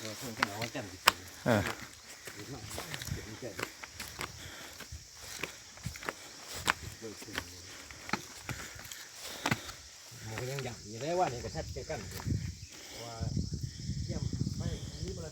ເອີ ໝູ່ກໍຍັງຢ້ານຢູ່ເດ້ ວ່ານີ້ກໍຊັດຄືກັນ ເພາະວ່າຕຽມໄປອັນນີ້ບໍ່ໄດ້.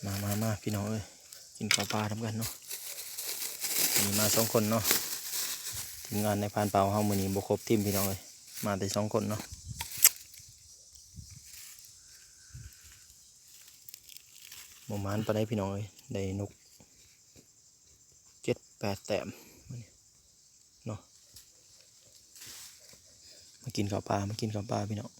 ມາ ມາ ມາ ພີ່ນ້ອງເອີຍ ກິນເຂົ້າປ່ານຳກັນເນາະ. ມື້ນີ້ມາສອງຄົນເນາະ ທີມງານນາຍພານປ່າເຮົາ ມື້ນີ້ບໍ່ຄົບທີມ ພີ່ນ້ອງເອີຍ ມາແຕ່ສອງຄົນເນາະ. ບໍ່ໝານປານໃດ ພີ່ນ້ອງເອີຍ ໄດ້ນົກເຈັດແປດແຕ້ມເນາະ. ມາກິນເຂົ້າປ່າ ມາກິນເຂົ້າປ່າ ພີ່ນ້ອງ.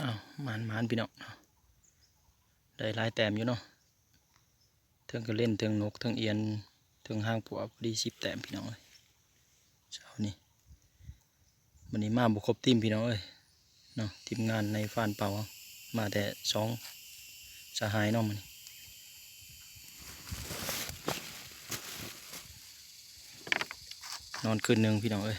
ອ້າວ ໝານໆ ພີ່ນ້ອງ ໄດ້ຫຼາຍແຕ້ມຢູ່ເນາະ ເທິງກະເລັນ ເທິງນົກ ເທິງອຽນ ເທິງຫາງປົວ ພໍດີສິບແຕ້ມ ພີ່ນ້ອງເອີຍ ເຊົ້ານີ້. ມື້ນີ້ມາບໍ່ຄົບທີມ ພີ່ນ້ອງເອີຍເນາະ ທີມງານນາຍພານປ່າເຮົາ ມາແຕ່ສອງສະຫາຍເນາະມື້ນີ້. ນອນຄືນໜຶ່ງ ພີ່ນ້ອງເອີຍ